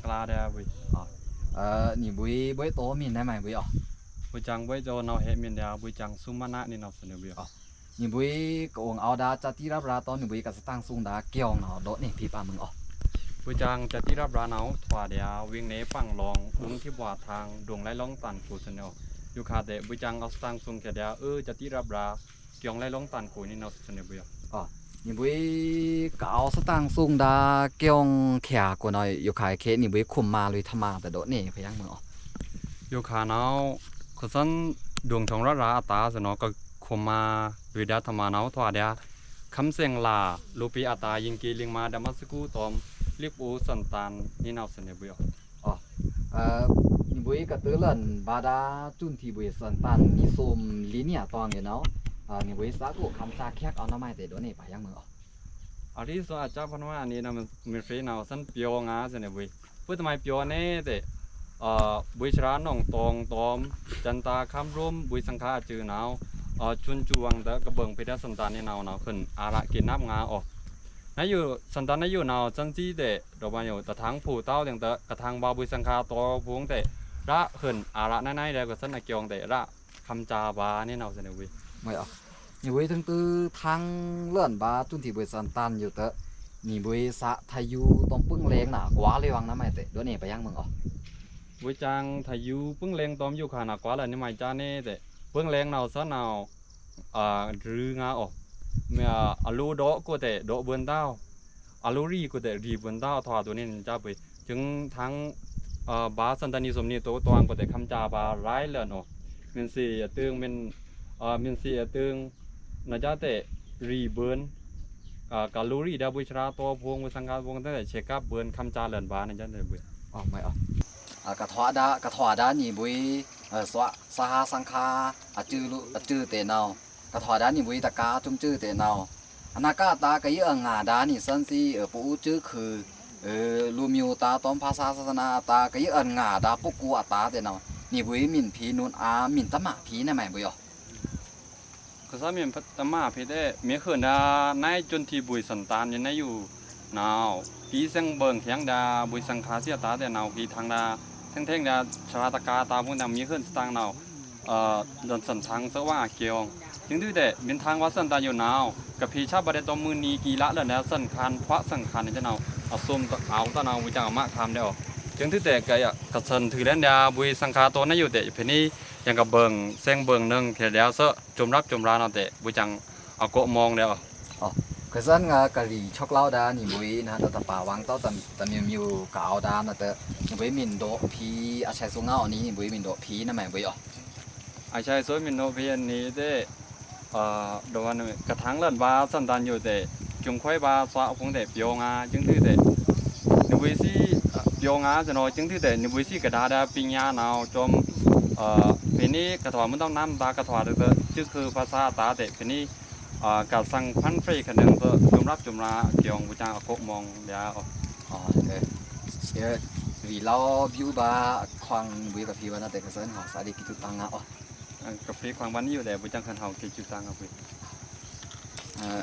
Mangala ເດີ Bui. ອໍ ເອີ Ni Bui, Bui tô mìn nai mai Bui ŏ? Bui chang Bui tô nau hê mìn dio, Bui chang sum mana ni nau sene Bui ŏ. Ni Bui ka ong ao da chati rap ra tô Ni Bui ka satang sung da kiong nau dot ni phi pa mưng ŏ. Bui chang chati rap ra nau thua dio wing ne pang long ung thi bua thang dong lai long tan ku sene ŏ. Yu kha te Bui chang ao satang sung khe dio, ơ, chati rap ra kiong lai long tan ku ni nau sene Bui ŏ. Ni Bui ka ao satang sung da kiong khia ku nau yu kha khe Ni Bui khum ma lui thama te dot ni pha yang mưng ŏ. Yu kha nau ka san dong chong ra ra ta sene ŏ ka khum ma lui da thama nau thua dio kham seng la lu pi a ta ying ki ling ma da ma sku tom lik u san tan ni nau sene Bui ŏ. Ơ, Ni Bui ka tơ lơn ba da chun thi Bui san tan ni sum li nia tong ye nau. Ni Bui sa ku kham cha khek ao na mai te dot ni pa yang mưng ŏ. A ri so a cha phan wa ni na mê phe nau san pio nga sene Bui. Pui ta mai pio ne te, ơ, Bui chra nong tong tom chan ta kham rum Bui sang kha chư nau, ơ, chun chuang te ka bơng phe da san tan ni nau nau khun a ra ki nap nga ŏ. Nai yu san tan nai yu nau san si te ດອກມາຢູ່ຕະທາງຜູ້ເຕົ້າຈັ່ງເຕີ ກະທາງບ່າວບຸຍສັງຄາຕໍ່ພວງແຕ່ລະເຫິນອາລະໃນໆ ແລ້ວກໍສັນອາກຽວແຕ່ລະຄຳຈາບາແນ່ນອນຊະເນວີ. ມາຍອາ ນີບຸຍເຖິງຕື້ທາງເລີນບາຈຸນທີ່ບຸຍສັນຕັນຢູ່ເຕີ ນີບຸຍສະໄທຢູຕ້ອງປຶ້ງແລງນາກວ່າເລວັງນະໄມເຕະ ໂດເນໄປຍັງເມືອງອອກ ບຸຍຈາງໄທຢູປຶ້ງແລງຕ້ອມຢູ່ຂານາກວ່າແລ້ວນີ້ມາຍຈາເນເຕະ ປຶ້ງແລງນາວສະນາວ ອາ ຫຼືງາອອກ ອາ ອາລູເດາະກໍແຕ່ເດາະເບິ່ນດາວ ອາລູຣີກໍແຕ່ຣີເບິ່ນດາວ ທອດໂຕນີ້ນະຈາເປີຍ ຈຶ່ງທັງ ອາ ບາສັນຕານີສົມນີໂຕຕອງກໍແຕ່ຄຳຈາບາຫຼາຍເລີນອອກ ເມັນເສຍເຕີງ ເມັນ ອາ ເມັນເສຍເຕີງນະຈາແຕ່ຣີເບິ່ນ ອາ ກາລູຣີດາບຸຍຊະລາໂຕພວງ ວະສັງກາວົງ ແຕ່ເຊກັບເບິ່ນຄຳຈາເລີນບານະຈາເຕີເບິ່ງ ອອກໄມອອກ ອາ ກະຖວາດາ ກະຖວາດານີບຸຍ ເອີ ສະຫະສັງຄາ ອາຈື່ ອາຈື່ເຕນາວ ກະຖວາດານີບຸຍຕະກາຈຸມຈື່ເຕນາວ ອະນາກາຕາກະຍືອອາງາດານີສັນສີ ເອີ ປູອູຈື່ຄື ເອີ ລູມິວຕາຕອມພາສາສາສະໜາຕາກະຍືອອາງາດາປຸກກູອາຕາເຕນາວ ນີບຸຍມິນພີນູນອາ ມິນຕະມາພີນະໄມບຸຍອອກ ກະສາມີນຕະມາພີແຕ່ ມີເຂີນດານາຍຈົນທີ່ບຸຍສັນຕານຢູ່ໃນຢູ່ ນາວ ປີແສງເບິ່ງແຂງດາ ບຸຍສັງຄາເສຍຕາແຕ່ນາວ ປີທາງດາ ແທ່ງໆ ດາ ຊະລາຕະກາຕາບຸນດາ ມີເຂີນສະຕາງນາວ ເອີ ດອນສັນທາງສະຫວ່າງອາກຽວ ຈຶ່ງຖືແຕ່ເປັນທາງວ່າສັນຕານຢູ່ນາວ ກະພີຊາບາໄດ້ຕໍ່ມື້ນີ້ກີລະເລີນແລະສັນຄານພະສັງຄານຈະນາວ ອາສົມຕະອາວຕະນາວວິຈັງອາມະຄາມແລ້ວ ຈຶ່ງຖືແຕ່ກະກະສັນຖືແລນດາ ບຸຍສັງຄາໂຕນາຢູ່ແຕ່ເພນີ ຍັງກະເບິ່ງແສງເບິ່ງໜຶ່ງແຄ່ແລ້ວເຊ ຈົມລັບຈົມລານເອົາແຕ່ບຸຍຈັງ ອາໂກະມອງແລ້ວ ອໍ ກະສັນງາກະລີຊອກລາວດານີບຸຍນະ ຕະຕະປາວັງເຕົ້າຕຳຕະມິວມິວກະອາວດານະເຕີ ນີບຸຍມິນໂດະພີ ອາໄຊໂຊງາວອານີ ນີບຸຍມິນໂດະພີນະແມບຸຍ ອາໄຊໂຊຍມິນໂດະພີອັນນີ້ເຕ ອາ ໂດວານກະທັງເລີນບາສັນຕານຢູ່ເຕ ຈຸງຄວາຍບາສະຄົງເຕ ປິໂຍງາ ຈຶ່ງຖືເຕ ນິບຸຍຊີ ປິໂຍງາຈະນອ ຈຶ່ງຖືເຕ ນິບຸຍຊີກະດາດາປິຍານາວ ຈອມ ເອີ ເພນີກະຖວາມຸນຕ້ອງນຳຕາກະຖວາເຕ ຈຶກຄືພາສາຕາເຕ ເພນີ ອາ ກາສັງພັນເຟຣຄະເໜຶ່ງ ເພື່ອຈຸມລັບຈຸມລາກຽວບຸຈາອາໂກະມອງດາ ອໍ ເອີ ວີລາວບິວບາຄວັງບຸຍກະພີວານາແຕກະເຊີນຫອສາດີກິຈຸຕັງອາ ອໍ ກະພີຄວັງບານຢູ່ແດບຸຈາເຂີນເຮົາກິຈຸຕັງອາ ບຸຍ